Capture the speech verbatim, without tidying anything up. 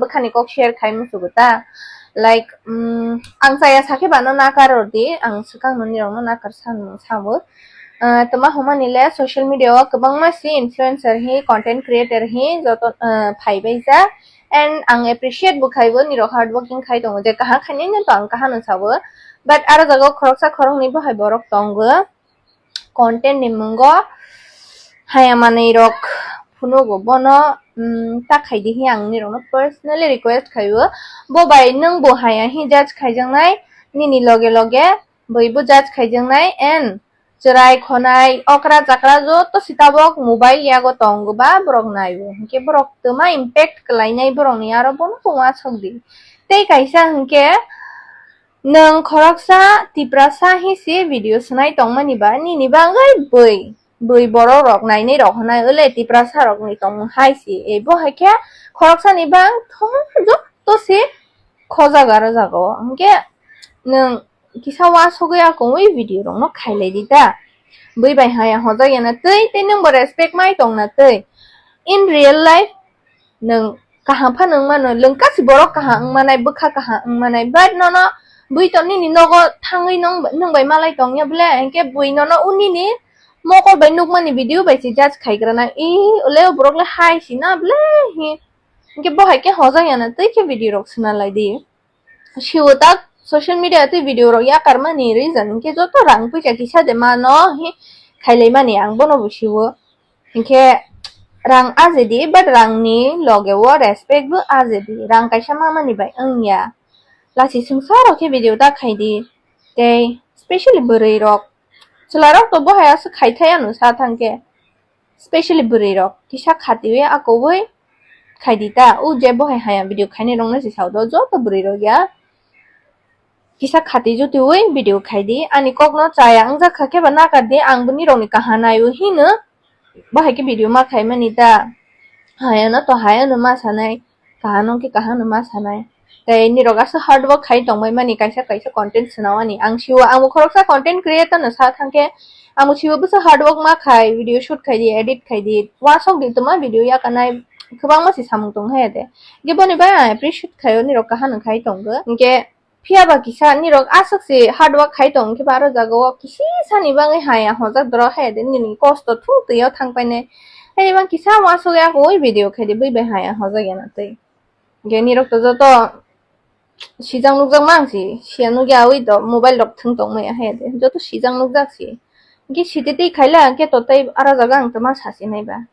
bwkhani kok share khai musugo ta. Like, um, ang chaya sakhe bano nakar rodi, ang swkang nini rokno nakar san sao. Uh, toma homani le social media o kwbangma si influencer hi, content creator hi joto, uh, phai bai ja. And ang appreciate bo khaibo, nirok hard working khai tongo, je kaham khainai no to ang kaham no sao. But aro jaga o khoroksa khoroknwi bo hai borok tongo. Content ni mungo haya manwi rok phunugo bono, um, ta khaidi hi ang nirokno personally request khaibo. Bo bai nwng bo haya hi judge khaijaknai, nini loge loge bwi bo judge khaijaknai, and chwrai khonai okra chakra joto si tabok mobile yago tongo ba borok naibo, hinkhe borok twma impact kwlainai borokni aro bono bo uansuk di. Tei kaisa hinkhe nwng khoroksa Tiprasa hi si video swnai tongmani ba nini bagwi bwi, bwi borok rok nainai rok hwnai, ole Tiprasa rokni tongmung hai si, ebo hai khe khoroksani bang thok joto si khojago aro jaga o, hinkhe nwng kisa uansugwi akongwi video rokno khailai di ta. Bwi bai haya hojak ya na twi, tei nwng bo respect mai tong na twi. In real life, nwng kaham phano wng mano, lwngka si borok kaham wng manai, bwkha kaham wng manai, but nono bwi to nini nogo thangwi nwng, nwng bai malai tong ya bwle, hinkhe bwi nono unini mokol bai nukmani video bai se judge khaigra na, i, ole o borok le hai si na bwle hi, hinkhe bo hai khe hojak ya na twi khe video rok swnalai di. Siwo tak social media tei video rok yakarmani reason hinkhe joto rang puisa kisa de mano hi khailaimani ang bono bo siwo. Hinkhe rang ajedi, but rangni loge o respect bo ajedi. Rang kaisa mamani bai wngya. Lachi swngsa rok khe video ta khaidi. Tei specially bwrwi rok. Chwla rok to bo hai aswk khai thai ano sa thangkhe. Specially bwrwi rok kisa khatiwi akowi khaidi ta, o je bo hai haya video khainai rokno se sao do, joto bwrwi rok ya kisa khati jutiwi video khaidi. Ani kokno chaya wngjak kha khe ba nakar di, ang bini rokni kaha naiwi hino, bo hai khe video ma khaimani ta, hayano to hayano ma sanai. Kaham wngkhe kaham no ma sanai. Tei nirok aswk hard work khai tongbai mani, kaisa kaisa content swnamani. Ang siwo, ang bo khoroksa content creator no sa thangkhe, ang bo siwo bwsa hard work ma khai, video shoot khai di, edit khai di, uansuk di twma video yakarnai kwbangma se samung tong hai de. Hinkhe boni bai ang appreciate khaio, nirok kaham no khai tongo. Hinkhe phiya ba kisa nirok aswk se hard work khai tong, hinkhe ba aro jaga o kisi sani bagwi haya hojak dorok hai de, nini kosto thung twi o thang painai. Hai bang kisa uansuk ya koi video khai di, bui bai haya hojak ya na twi. Hinkhe nirok to joto sijak nukjak mang si, siya nukya ui to mobile rok thwng tong maya hai de, joto sijak nukjak si. Hinkhe sititwi khaila hinkhe to tei aro jaga ang twma sasi nai ba.